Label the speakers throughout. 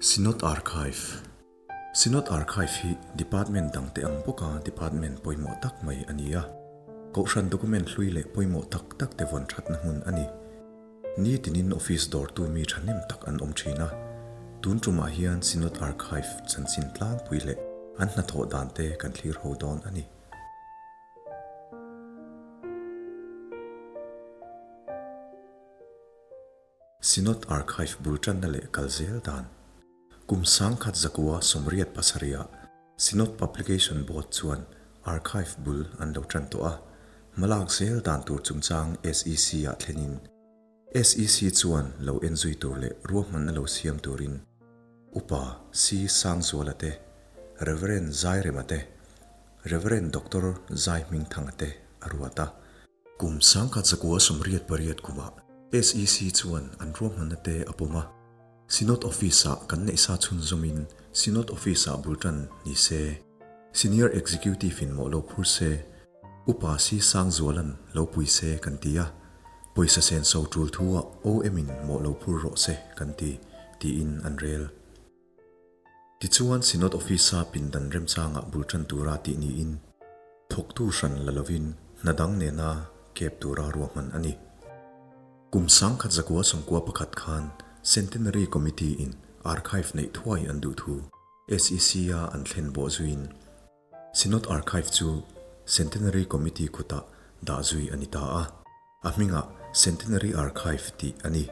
Speaker 1: Synod Archive Synod Archive hi Department dangte ang bawka Department pawimawh tak mai a ni a. Kohhran document hlui leh pawimawh tak tak te vawn thatna hmun a ni. Ni tinin office dawrtu mi thahnem tak an awm thin a. Tun tumah hian Synod Archive chanchin tlangpui leh an hnathawh dan te kan thlir ho dawn a ni. Synod Archive bul tanna leh kal zel dan. Kum 1927 ah Synod Publication Board chuan Archive bul an lo tan tawh a, hmalak zel dan tur chungchang SEC ah thlenin SEC chuan lo enzui tur leh ruahmanna lo siam turin Upa C. Sangzuala te, Rev. Zairema te, Rev. Doctor Zaihmingthanga te a ruat a. Kum 1998 kumah SEC chuan an ruahmanna te a pawm a, Synod Office-ah kan neih sa chhunzawmin Synod Office-ah bul tan ni se, Senior Executive-in mawh lo phur se, Upa Si Sangzuala'n lo pui se kan ti a, pawisa senso tul thu-ah OM-in mawh lo phur rawh se kan ti, tiin an rel. Tichuan Synod Office-a pindan remchangah bul tan tura tih niin thawktu hran la lovin hna dang nena kep tura ruahman a ni. Kum 1991 khan Centenary Committee-in Archive neih thuai an duh thu SEC-a an thlen bawh zuiin Synod Archive chu Centenary Committee kutah dah zui a ni ta a. A hmingah Centenary Archive tih a ni.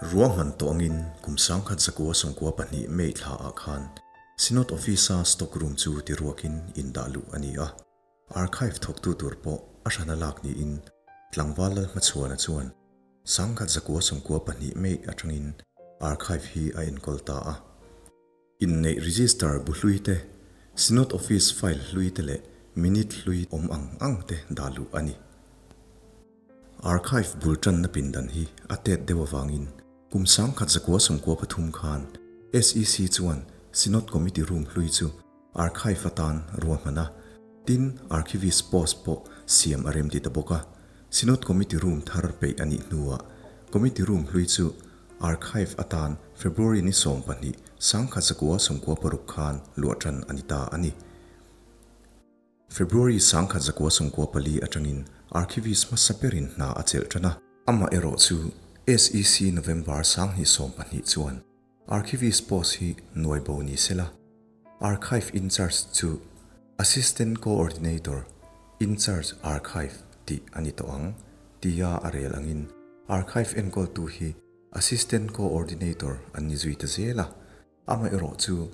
Speaker 1: Ruahman tawh angin kum 1992 May thla ah khan Synod Office-a stock room chu ti ruakin indah luh a ni a. Archive thawktu tur pawh a hrana lak niin tlangval Lalhmachhuana chuan 1992 May atangin Archive hi a enkawl ta a. Inneih register bu hlui te, Synod Office file hlui te leh minute hlui awm ang ang te dah luh a ni. Archive bul tanna pindan hi a tet deuh avangin kum 1993 khan SEC chuan Synod Committee room hlui chu Archive atan ruahman a, tin Archivist post pawh siam a remti ta bawk a. Synod Committee room thar peih a nih hnuah Committee room hlui chu Archive atan February ni 12, 1996 khan luah tan a ni ta a ni. February 1994 atangin Archivist hmasa berin hna a chelh tan a. Amaherawh chu SEC November 2012 chuan Archivist post hi nuai bo ni sela, Archive in-charge chu Assistant Coordinator, In-charge Archive tih a ni tawh ang, tia a rel angin Archive enkawltu hi Assistant Coordinator an ni zui ta zel a. Amaherawh chu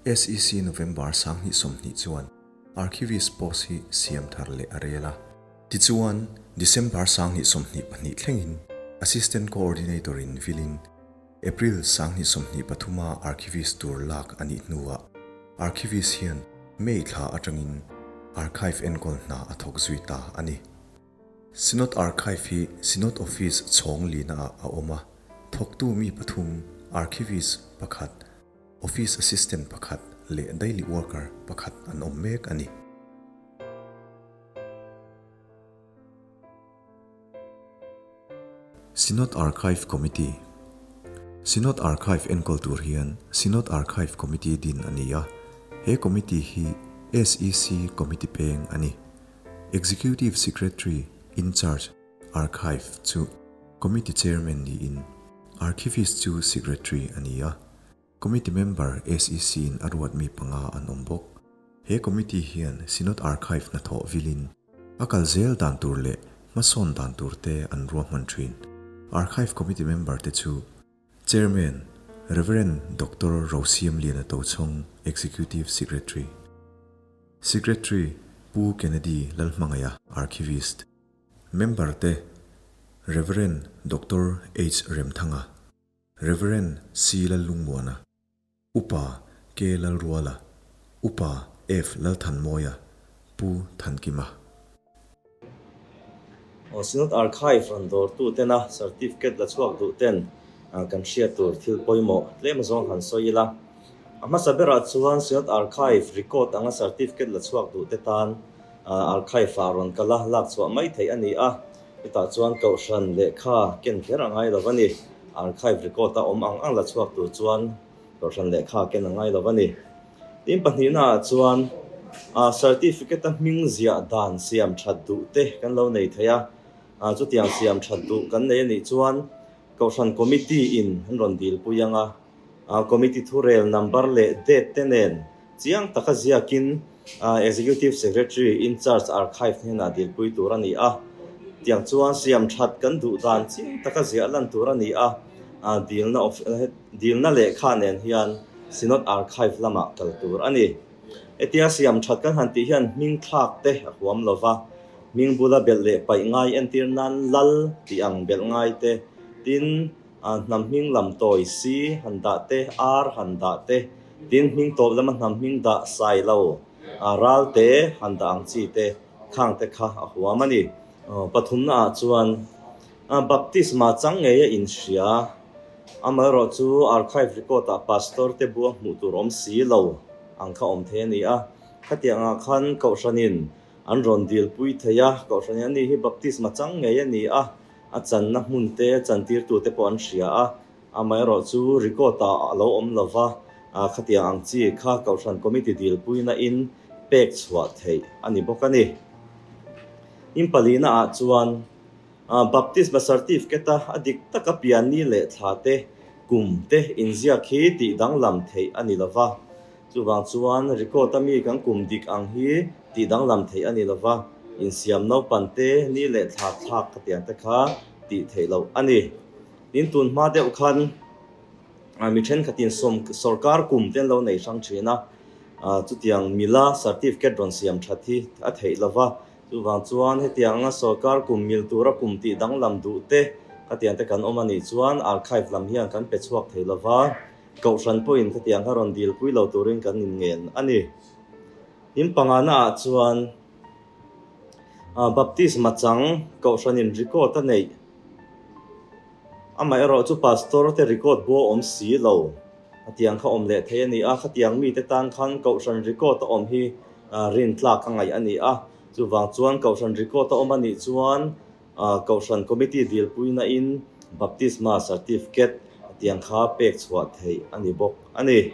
Speaker 1: SEC November 2020 chuan Archivist post hi siam thar leh a rel a. Tichuan, December 2022 thlengin Assistant Coordinator-in vilin April 2023 a Archivist tur lak a nih hnuah Archivist hian May thla atangin Archive enkawl hna a thawk zui ta a ni. Synod Archive hi Synod Office chhawng lina ah a awm a, thawktu mi pathum, Archivist pakhat, Office Assistant pakhat leh Daily Worker pakhat an awm mek a ni. Synod Archive Committee Synod Archive enkawl tur hian Synod Archive Committee din a ni a, he committee hi SEC Committee peng a ni. Executive Secretary in-charge Archive chu Committee Chairman niin Archivist chu Secretary a ni a. Committee member SEC-in a ruat mi panga an awm bawk. He committee hian Synod Archive hnathawh vilin a kal zel dan tur leh hmasawn dan tur te an ruahman thin. Archive Committee member te chu Chairman, Rev. Doctor Rosiamliana Tochhawng, Executive Secretary, Secretary Pu Kennedy Lalhmangaia, Archivist, Member te Rev. Doctor H. Remthanga, Rev. C. Lallungmuana, Upa K. Lalruala, Upa F. Lalthanmawia, Pu Thankima.
Speaker 2: Aw Synod Archive rawn dawrtu tena certificate la chhuak duh ten kan hriat tur thil pawimawh tlem zawng han sawi ila. A hmasa berah chuan Synod Archive record anga certificate la chhuak duh te tan Archive ah rawn kal a lak chhuah mai theih a ni a. Hetah chuan kohhran lehkha ken kher a ngai lo a ni. Archive record a awm ang ang la chhuak tur chuan. Kohhran lehkha ken a ngai lo a ni. Tin pahnihnaah chuan certificate a hming ziah dan siam that duh te kan lo nei thei a, chutiang siam that duh kan nei a nih chuan Kohhran Committee in an rawn dilpui ang a, Committee thurel number leh date te nen chiang taka ziakin Executive Secretary in charge Archive hnenah dilpui tur a ni a. Tiang chuan siam that kan duh dan chiang taka ziah lan tur a ni a, dilna dilna lehkha nen hian Synod Archive lamah kal tur a ni. Hetia siam that kan han tih hian hming thlak te a huam lo va, hming bula belh leh paih ngai entir nan lal tih ang belh ngai te, tin hnam hming lam tawi si han dah te, ar han dah te, tin hming tawp lama hnam hming dah sai lo ral te han dah ang chi te khang te kha a huam a ni. Pathumna ah chuan Baptisma chang ngei a inhria, amaherawh chu archive record ah pastor te bua hmuh tur awm si lo ang kha awm thei a ni a, khatiang ah khan kohhranin an rawn dilpui thei a, kohhranin ani hi baptisma chang ngei a ni a, a channa hmun te chantirtu te pawh an hria a, amaherawh chu record ah a lo awm lo va, khatiang ang chi kha kohhran committee dilpuina in pek chhuah theih a ni bawk a ni. In palina ah chuan Baptisma certificate-a a dik taka pianni leh thla te, kum te inziak hi tih danglam theih a ni lo va. Chuvang chuan record-a mi kan kum dik ang hi tih danglam theih a ni lo va, insiam naupan te, ni leh thla thlak ka tiang te kha tih theih loh a ni. Tin, tun hma deuh khan mi thenkhatin sawrkar kum te an lo nei hrang thin a, chutiang mila certificate rawn siam that hi a theih lo va. Chuvang chuan hetiang anga sawrkar kum mil tura kum tih danglam duh te khatiang te kan awm a nih chuan archive lam hian kan pe chhuak thei lo va, Kohhran pawhin khatiang kha rawn dilpui lo turin kan inngen a ni. Tin pangana ah chuan Baptisma chang Kohhranin record a neih amaherawh chu Pastor te record bua awm si lo khatiang kha awm leh thei a ni a, khatiang mite tan khan Kohhran record a awm hi rintlak a ngaih a ni a, chuvang chuan Kohhran record a awm a nih chuan Kohhran Committee dilpuina in Baptisma Certificate tiang kha pek chhuah theih a ni bawk a ni.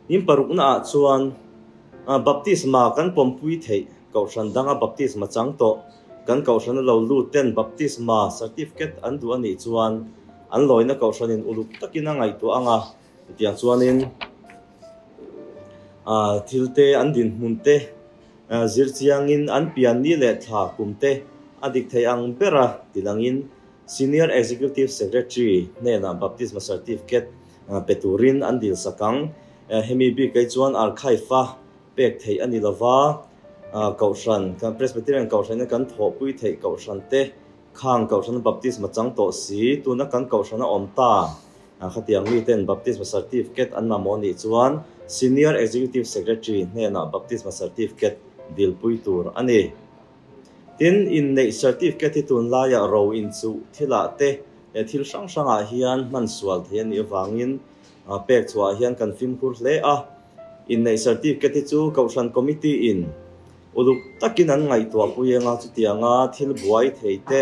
Speaker 2: In parukna ah chuan Baptisma kan pawmpui theih Kohhran danga Baptisma chang tawh kan Kohhrana lo lut ten Baptisma Certificate an duh a nih chuan an lawina Kohhranin uluk takin a ngaihtuah ang a, Chutiang chuanin thil te an dinhmun te zir chiangin an pian ni leh thla kum te a dik thei ang bera tilangin Senior Executive Secretary hnenah Baptisma Certificate pe turin an dil sak ang. Hemi bik ei chuan archive-a pek theih a ni lova, Kohhran, Presbyterian Kohhranin kan thawhpui theih Kohhran te khang Kohhrana Baptisma chang tawh si, tuna kan Kohhrana awm ta. Khatiang miten Baptisma Certificate an mamawh nih chuan Senior Executive Secretary hnenah Baptisma Certificate dilpui tur a ni. Tin, inneih Certificate hi tunlaiah ro inchuh thilah te leh thil hrang hrangah hian hman sual thei a nih avangin pek chhuahah hian kan fimkhur hle a. Inneih Certificate hi chu Kohhran Committee in Uluk takin an ngaihtuah pui eng a, chutianga thil buai thei te,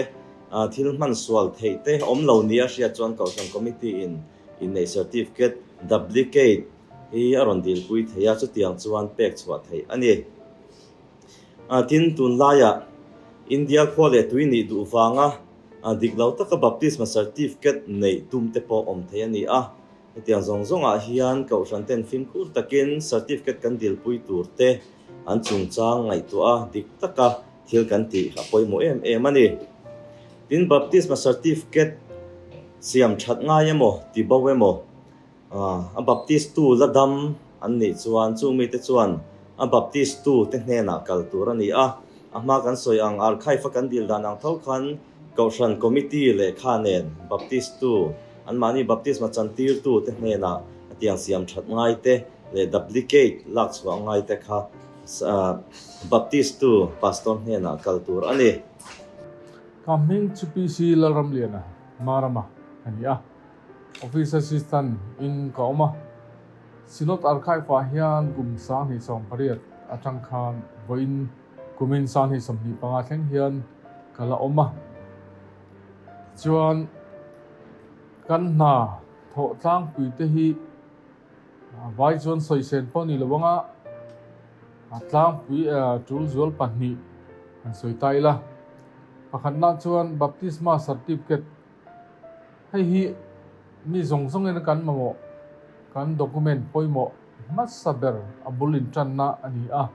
Speaker 2: thil hman sual theih te awm lo nia hriat chuan Kohhran Committee in inneih certificate duplicate hi a rawn dilpui thei a, chutiang chuan pek chhuah theih a ni. Tin, tunlaiah India khua leh tui nih duh vanga dik lo taka baptisma certificate neih tum te pawh awm thei a ni a, hetiang zawng zawngah hian Kohhran ten fimkhur takin certificate kan dilpui tur te, An chungchang ngaihtuah a dik taka thil kan tih a pawimawh em em a ni. Tin, Baptisma Certificate siam that ngai emaw, ti bo emaw, a Baptist tu la dam an nih chuan chung mite chuan a Baptist tu te hnenah kal tur a ni a. A hma kan sawi ang archive a kan dil dan ang tho khan Kohhran Committee lehkha nen Baptist tu, anmahni Baptisma chantir tu te hnenah a tiang siam that ngai te, leh duplicate lak chhuah ngai te kha Baptist tu pastor hnenah kal tur a ni.
Speaker 3: Ka hming chu PC Lalramliana Marama a ni a, Office Assistant in ka awm a. Synod Archive ah hian kum 2018 atang khan vawiin kumin 2025 thleng hian ka la awm a. Chuan kan hna thawh tlangpui te hi. Vai chuan sawisên pawh ni lo anga a tlangpui tul zual pahnih han sawi ta ila. Pakhatna chuan Baptisma Certificate hei hi mi zawng zawngin kan mamawh kan document pawimawh hmasa ber a bul intanna a ni a.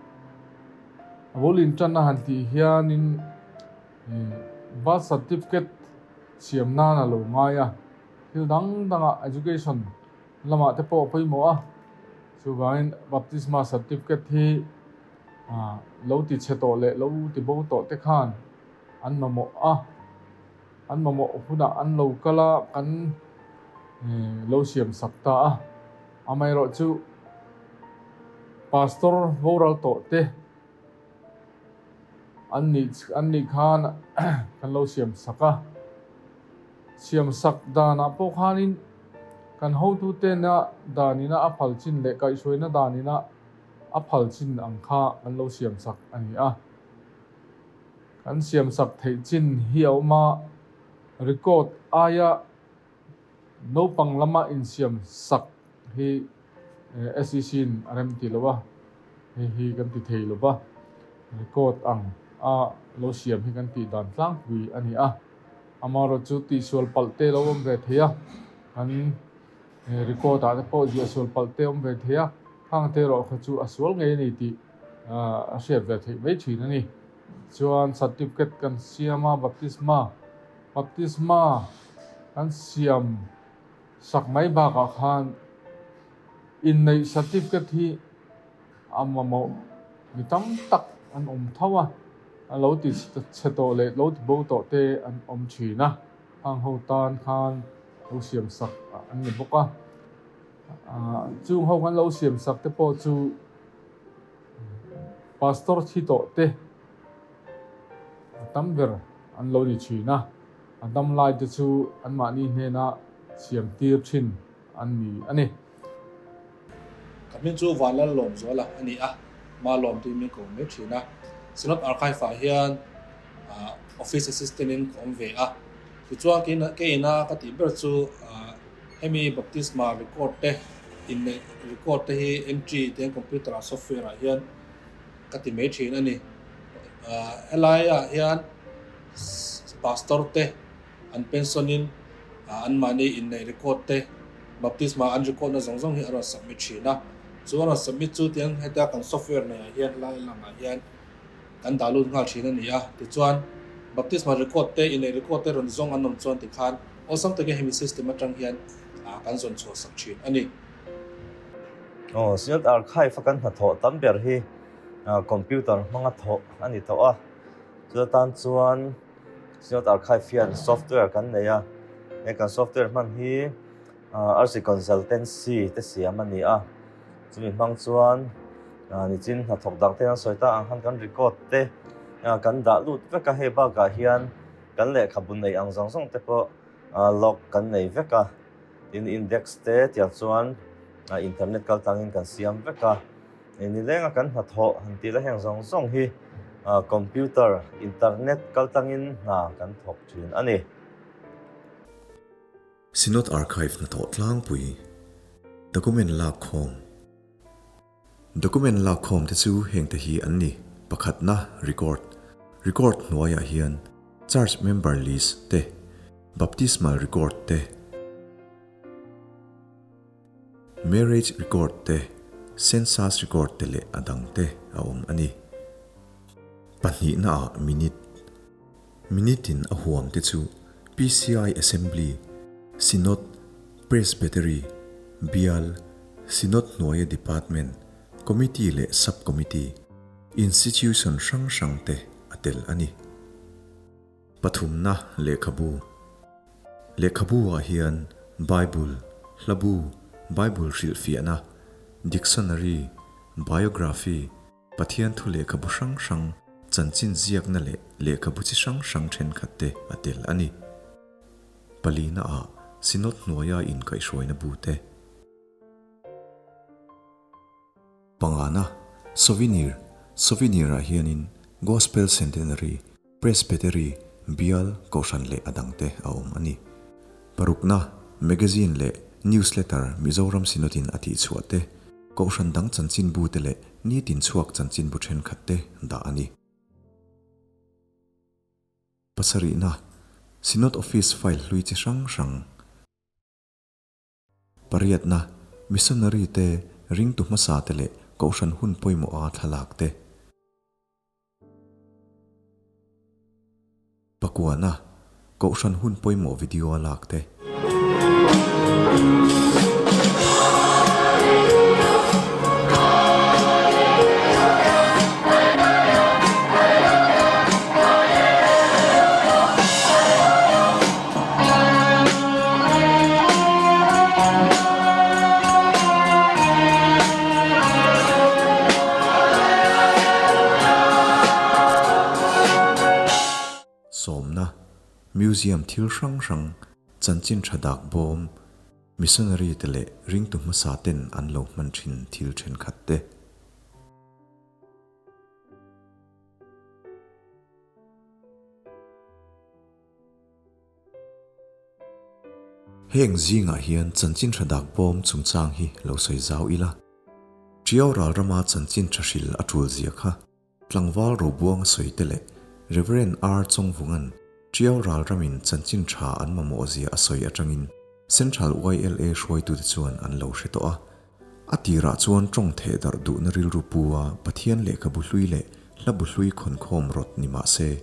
Speaker 3: A bul intanna han tih hianin Birth Certificate siam nan a lo ngai a, thil dang dangah education lamah te pawh a pawimawh a, chuvangin Baptisma Certificate hi lo ti chhe tawh leh lo ti bo tawh te khan an mamawh a, an mamawh hunah an lo kal a, kan lo siam sak ta a. Amaherawhchu Pastor boral tawh te an nih an nih khan kan lo siam sak a, siam sak danah pawh khanin kan hotutena danina a phal chin leh kaihhruaina danina a phal chin ang kha kan lo siam sak a ni a. Kan siam sak theih chin hi a awm a, record aia Naupang lama insiam sak hi SEC in a rem ti lo a, hei hi kan ti thei lo va, record ang a lo siam hi kan tih dan tlangpui a ni a. Amaherawhchu tihsual palh te lo awm ve thei a, kan record ah te pawh ziahsual palh te awm ve thei a, khang te erawh kha chu a sual ngei a ni tih a hriat ve theih mai thin a ni. Chuan certificate kan siam a, baptisma. Baptisma kan siam sak mai bakah khan inneih certificate hi a mamawh mi tam tak an awm tho a, a lo ti chhe tawh leh lo ti bo tawh te an awm thin a, khang ho tan khan lo siam sak an ni bawk a. Chung ho kan lo siam sak te pawh chu Pastor thi tawh te a tam ber an lo ni thin a, a dam lai te chu anmahni hnena siam tir thin an ni a ni.
Speaker 4: Ka hming chu Vanlal Lawmzuala a ni a, Ma Lawm tiin min ko mai thin a. Synod Archive ah hian Office Assistant in ka awm ve a. Tichuan kei ina ka tih ber chu hemi baptisma record te, inneih record te hi entry te computer ah software ah hian ka ti mai thin a ni. Helaiah hian pastor te an pension in anmahni inneih record te baptisma an record na zawng zawng hi a rawn submit thin a. Chu a rawn submit chu tiang heta kan software nei ah hian helai langah hian kan dah lut nghal thin a ni a. Tichuan baptisma record te inneih record te rawn zawng an awm chuan tikhan awlsam takin hemi system atang hian kan zawn chhuah sak thin a ni.
Speaker 2: Aw, Synod Archive a kan hnathawh tam ber hi computer hmanga thawh a ni tawh a, chuta tan chuan Synod Archive hian software kan nei a, he kan software hman hi RC Consultancy te siam a ni a, chumi hmang chuan nichin hnathawk dang te an sawi ta ang khan kan record te kan dah lut vek a, hei bakah hian kan lehkhabu neih ang zawng zawng te pawh log kan nei vek a. Tin index te tiang chuan internet kal tlangin kan siam vek a, nilenga kan hnathawh han tih la heng zawng zawng hi computer internet kal tlangin hna kan thawk thin a ni.
Speaker 1: Synod Archive hnathawh tlangpui document lak khawm. Document lak khawm te chu heng te hi an ni, pakhatna record, record hnuaiah hian church member list te, baptismal record te, marriage record te, census record te leh a dang te a awm a ni. Pahnihna ah minute, minute in a huam te chu PCI Assembly, Synod, Presbytery, Bial, Synod hnuaia Department, Committee leh Sub-Committee, Institution hrang hrang te a tel a ni. Pathumna lehkhabu Lehkhabu ah hian Bible, Hlabu, Bible hrilhfiahna, Dictionary, Biography, Pathian thu lehkhabu hrang hrang, chanchin ziakna leh lehkhabu chi hrang hrang thenkhat te a tel a ni. Palina ah Synod hnuaia inkaihhruaina bu te. Pangana, Souvenir, Souvenir ah hianin Gospel Centenary, Presbytery, Bial, Kohhran leh a dangte a awm a ni. Parukna, Magazine leh. Newsletter Mizoram Synod-in a tihchhuah te, Kohhran dang chanchinbu te leh nitin chhuak chanchinbu thenkhat te dah a ni. Pasarihna, Synod Office file hlui chi hrang hrang. Pariatna, Missionary te, ringtu hmasa te leh Kohhran hun pawimawha thlalak te. Pakuana, Kohhran hun pawimawh video a lak te. Sawmna, Museum thil hrang hrang, chanchin tha dak bawm, missionary te leh ringtu hmasa ten an lo hman thin thil thenkhat te. Heng zingah hian chanchin tha dak bawm chungchang hi lo sawi zau ila. Tiau ral rama chanchin tha hril a tul zia kha tlangval Robuanga sawi te leh Rev. R. Chawngvunga'n Tiau ral ramin chanchin tha an mamawh zia a sawi atangin Central YLA hruaitute chuan an lo hre tawh a. A tirah chuan tawng theh darh duhna rilru pu a Pathian lehkhabu hlui leh hlabu hlui khawnkhawm rawt ni mah se,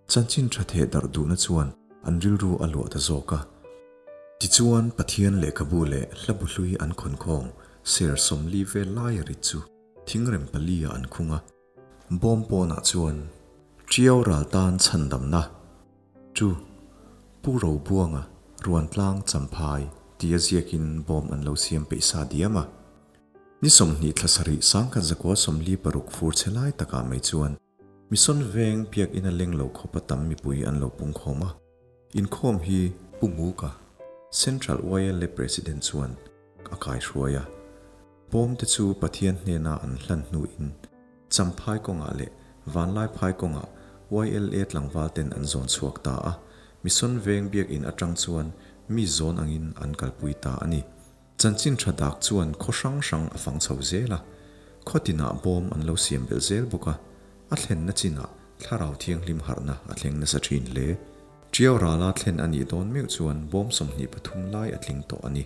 Speaker 1: Chanchin tha theh darh duhna chuan an rilru a luah ta zawk a. Tichuan, Pathian lehkhabu leh hlabu hlui an khawnkhawm ser 40 vel laia rit chu thingrem palia an khung a. Bawm pawnah chuan Ṭiau ral tan chhandamna chu Pu Robuanga Ruantlang Champhai tia ziakin bawm an lo siam peih sa diam a. Ni 20 thla sarih 1946 fur chhe lai takah mai chuan Mission veng biakina leng lo khawpa tam mipui an lo pungkhawm a, inkhawm hi Pu Muka, Central YLA President chuan a kaihruai a. Pawmte chu Pathian hnena an hlan hnuin Champhai kawngah leh Vanlaiphai kawngah YLA tlangval ten an zawn chhuak ta a, Mission veng biakin atang chuan mi zawn angin an kalpui ta a ni. Chanchin tha dak chuan khaw hrang hrang a fang chho zel a, khaw tinah bawm an lo siam belh zel bawk a, a thlenna chinah thlarau thianghlim harhna a thleng nasa thin hle. Tiau rala thlen a nih dawn meuh chuan bawm 23 lai a tling tawh a ni.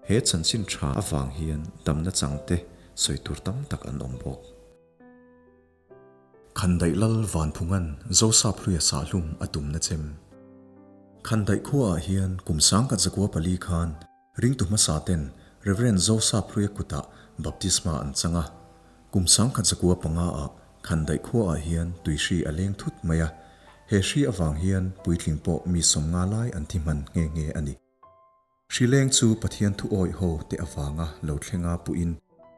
Speaker 1: He chanchin tha avang hian damna changte sawi tur tam tak an awm bawk. Khandaih Lal Vanphunga'n Zosap hluia sahlum a tumna chem. Khandaih khuaah hian kum 1904 khan ringtu hmasa ten Rev. Zosap hluia kutah baptisma an chang a. Kum 1905 ah Khandaih khuaah hian tuihri a leng thut mai a, he hri avang hian puitling pawh mi 50 lai an thi hman nghe nghe a ni. Hrileng chu Pathian thu awih ho te avanga lo thlenga puhin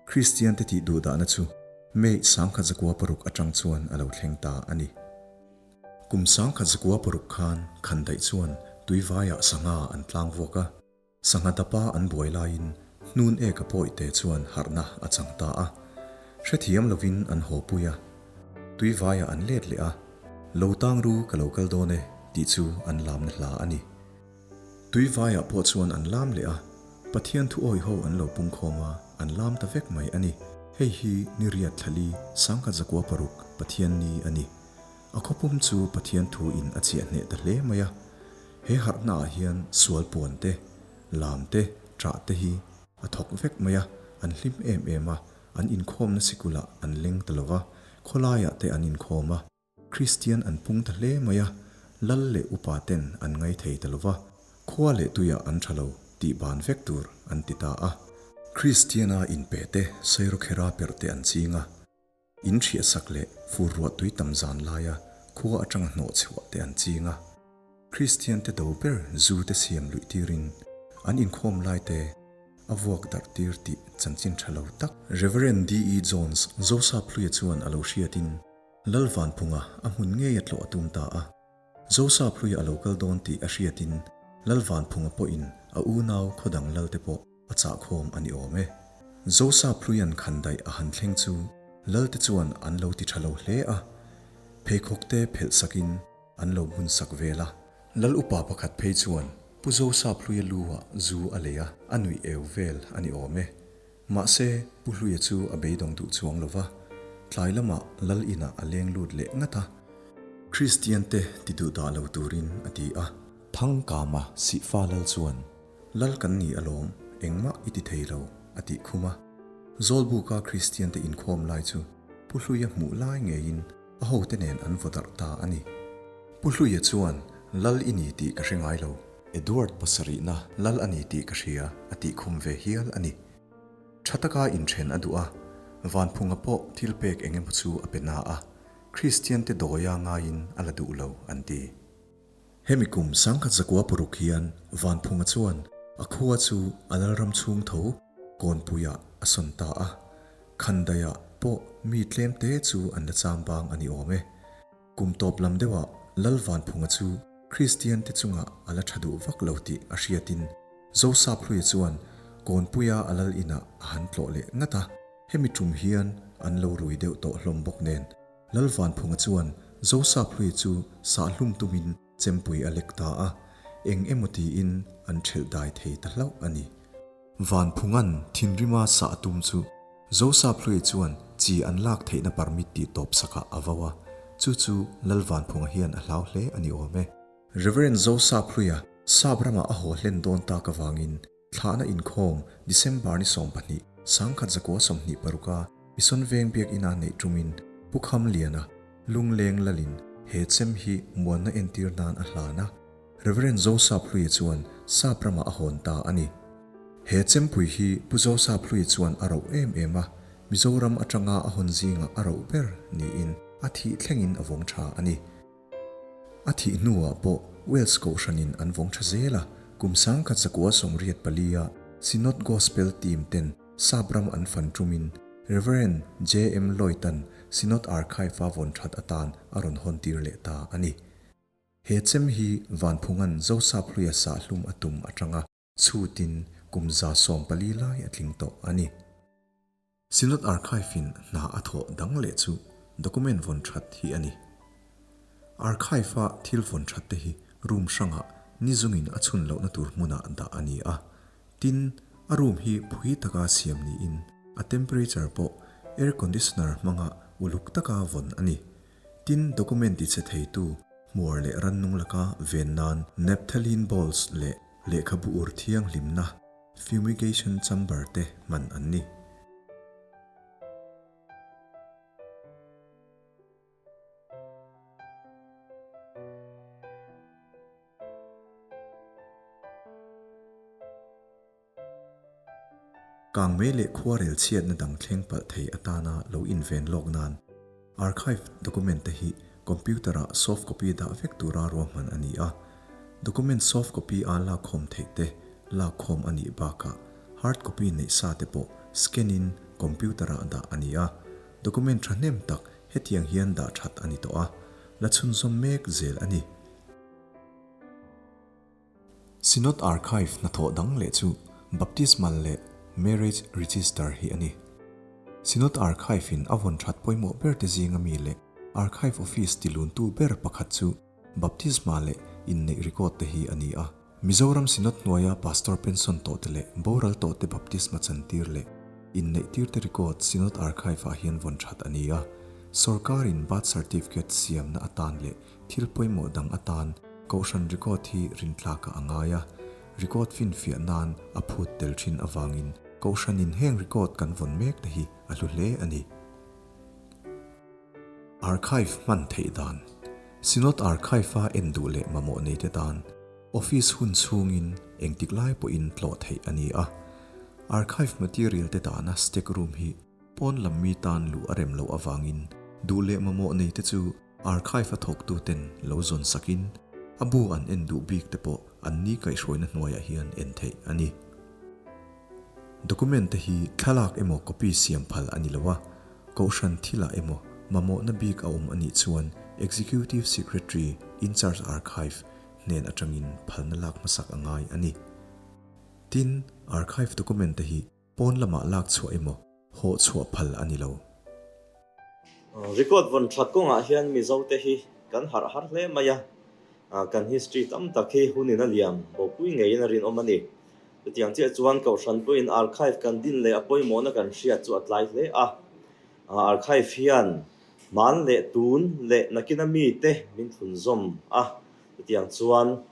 Speaker 1: Kristian te tih duhdahna chu May 1906 atang chuan a lo thleng ta a ni. Kum 1906 khan Khandaih chuan tuivaiah sangha an tlang vuak a, sangha dapa an buai laiin hnun eka pawihte chuan harhna a chang ta a, hrethiam lovin an haw pui a, tuivaiah an let leh a, Lo tang ru ka lo kal dawn e tih chu an lamna hla a ni. Tuivaiah pawh chuan an lam leh a, Pathian thu awih ho an lo pungkhawm a, an lam ta vek mai a ni. Hei hi ni riat thlali 1906 Pathian ni a ni. A khawpum chu Pathian thu in a chiah hneh ta hle mai a. He harhna ah hian sual puan te, lam te, ṭah te hi a thawk vek mai a, an hlim em em a, an inkhawmna sikulah an leng ta lo va, khawlaiah te an inkhawm a. Kristian an pung ta hle mai a, lal leh upa ten an ngai thei ta lo va, khua leh tuiah an tha lo tih ban vek tur an ti ta a. Kristiana inpe te Sairawkhera perh te an ching a, in hriahsak leh fur ruah tui tam zan laia khua atanga hnawh chhuah te an ching a. Kristian te do ber zu te siam luih tirin an inkhawm lai te a vuak darh tir tih chanchin tha lo tak Rev. DE Jones Zosap Hluia chuan a lo hriatin Lal Vanphunga a hmun ngei a tlawh a tum ta a. Zosap hluia a lo kal dawn tih a hriatin Lal Vanphunga pawhin a unau khawdang lal te pawh a chahkhawm a ni awm e. Zosap hluian khandaih a han thleng chu lal te chuan an lo ti tha lo hle a, pheikhawk te phelh sakin an lo bun sak vel a. Lal upa pakhat phei chuan. Pu Zosap Hluia lu-ah zu a lei a, a nuih eu vel a ni awm e. Mahse, Pu Hluia chu a beidawng duh chuang lo va, tlai lamah Lal inah a leng lut leh ngat a. Kristian te ti duh dah lo turin a ti a. Thangkama Sihfa Lal chuan, Lal kan ni alawm, engmah i ti thei lo, a tih khum a. Zawlbuka Kristian te inkhawm lai chu Pu Hluia hmuh lai ngeiin a hote nen an vaw darh ta a ni. Pu Hluia chuan, Lal i ni tih ka hre ngai lo. Edward pasarihna Lal a ni tih ka hria, a tih khum ve hial a ni. Tha taka inthen a duh a, Vanphunga pawh thil pek eng emaw chu a pe na a, Kristiante dawia ngaiin a la duh lo, an ti. Hemi kum 1900 paruk hian Vanphunga chuan a khua chu a lalram chhung tho Kawnpuiah a sawn ta a, Khandaiah pawh mi tlem te chu an la cham bang a ni awm e. Kum tawp lam deuhah Lal Vanphunga chu Kristiante chungah a la tha duh vak lo tih a hriatin Zosap Hluia chuan Kawnpuia a lal inah a han tlawh leh ngat a, hemi tum hian an lo rui deuh tawh hlawm bawk nen Lal Vanphunga chuan Zosap Hluia chu sahhlum tumin chempui a lek ta a, eng emaw tiin an ṭhelh dai thei ta hlauh a ni. Vanphunga'n thinrima sah a tum chu Zosap Hluia chuan chi an lak theihna permit tih tawp sakah a vo a, chu chu Lal Vanphunga hian a hlau hle a ni awm e. Rev. Zosap Hluia sap ramah a haw hlen dawn tak avangin Thlahna inkhawm December ni 12, 1926 a Mission Veng Biakina neih tumin Pu Khamliana lungleng lalin he chem hi muanna entir nan a hlan a, Rev. Zosap Hluia chuan sap ramah a hawn ta a ni. He chempui hi Pu Zosap Hluia chuan a roh em em a, Mizoram atanga a hawn zingah a roh ber niin a thih thlengin a vawng tha a ni. A thih hnuah pawh Wales kohhranin an vawng tha zel a, kum 1984 a Synod Gospel Team ten sap ram an fan tumin Rev. JM Lloyd-a'n Synod Archive-a vawn that atan a rawn hawn tir leh ta a ni. He chem hi Vanphunga'n Zosap Hluia sahlum a tum atanga chhutin kum 14 lai a tling tawh a ni. Synod Archive-in hna a thawh dang leh chu document vawn that hi a ni. Archive-a thil vawn that te hi room hrangah ni zungin a chhun lohna tur hmunah dah a ni a. Tin, a room hi phui taka siam niin a temperature pawh air conditioner hmanga uluk taka vawn a ni. Tin, document tichhe theitu hmuar leh rannung laka ven nan naphthalene balls leh lehkhabu ur thianghlimna, Fumigation chamber te hman an ni. Kangmei leh khuarel chhiatna dang thleng palh thei atana lo inven lawk nan Archive document te hi computer ah soft copy dah vek tura ruahman a ni a. Document soft copy a lakkhawm theih te lakkhawm a nih bakah hard copy neih sa te pawh scan in computer ah dah a ni a. Document thahnem tak hetiang hian dah that a ni tawh a, la chhunzawm mek zel a ni. Synod Archive hnathawh dang leh chu Baptismal leh Marriage Register hi a ni. Synod Archive in a vawn that pawimawh ber te zinga mi leh Archive Office tiluntu ber pakhat chu Baptisma leh inneih record te hi a ni a. Mizoram Synod hnuaia Pastor pension tawh te leh boral tawh te baptisma chantir leh inneih tir te record Synod Archive ah hian vawn that a ni a. Sorkarin birth certificate siamna atan leh Thil pawimawh dang atan Kohhran record hi rintlakah a ngai a, record finfiah nan a phut tel thin avangin Kohhranin heng record kan vawn mek te hi a hlu hle a ni. Archive hman theih dan, Synod Archive-a en duh leh mamawh neite tan Office hun chhungin engtik lai pawhin tlawh theih a ni a. Archive material te dahna stack room hi pawn lam mi tan luh a rem loh avangin duh leh mamawh neite chu Archive a thawktuten lo zawn sakin a bu an en duh bik te pawh an ni kaihhruaina hnuaiah hian en theih a ni. Document te hi thlalak emaw copy siam phal a ni lo a, kohhran thilah emaw mamawhna bik a awm a nih chuan Executive Secretary in-charge Archive hnen atangin phalna lak hmasak a ngai a ni. Tin, archive document te hi Pawn lamah lak chhuah emaw hawh chhuah phal a ni lo.
Speaker 2: Record vawn that kawngah hian Mizote hi kan harh har hle mai a. Kan history tam tak hi hunin a liam bopui ngeiin a rinawm a ni. Chutiang chiah chuan Kohhran pawhin archive kan din leh a pawimawhna kan hriat chu a tlai hle a. Archive hian hman leh tun leh nakina mite min thlunzawm a, chutiang chuan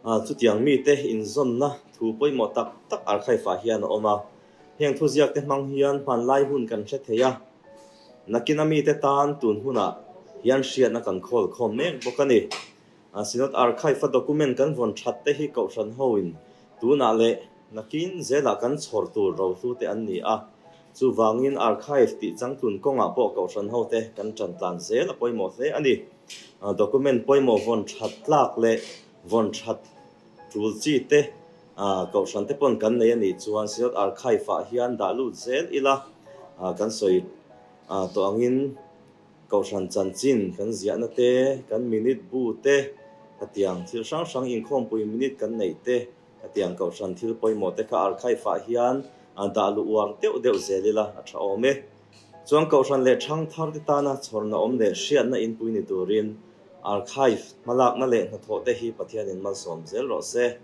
Speaker 2: chutiang mite inzawnna thu pawimawh tak tak archive-ah hian a awm a. Heng thuziakte hmang hian hmanlai hun kan hre thei a, nakina mite tan tun hunah hian hriatna kan khawl khawm mek bawk a ni. Synod Archive-a document kan vawn that te hi Kohhran hoin tunah leh nakin zelah kan chhawr tur rohlu te an ni a. Chuvangin Archive tih changtlun kawngah pawh Kohhran hote kan tan tlan zel a pawimawh hle a ni. Document pawimawh vawn that tlak leh vawn that tul chi te Kohhran te pawn kan nei a nih chuan Synod Archive-ah hian dah lut zel ila kan sawi tawh angin Kohhran chanchin kan ziahna te, kan minute bu te, hetiang thil hrang hrang inkhawmpui minute kan neih te, hetiang Kohhran thil pawimawh te kha archive-ah hian dah luh uar deuh deuh zel ila a tha awm e. Chuan Kohhran leh ṭhangthar te tana chhawrna awm leh hriatna inpui ni turin archive hmalakna leh hnathawh te hi Pathianin malsawm zel rawh se.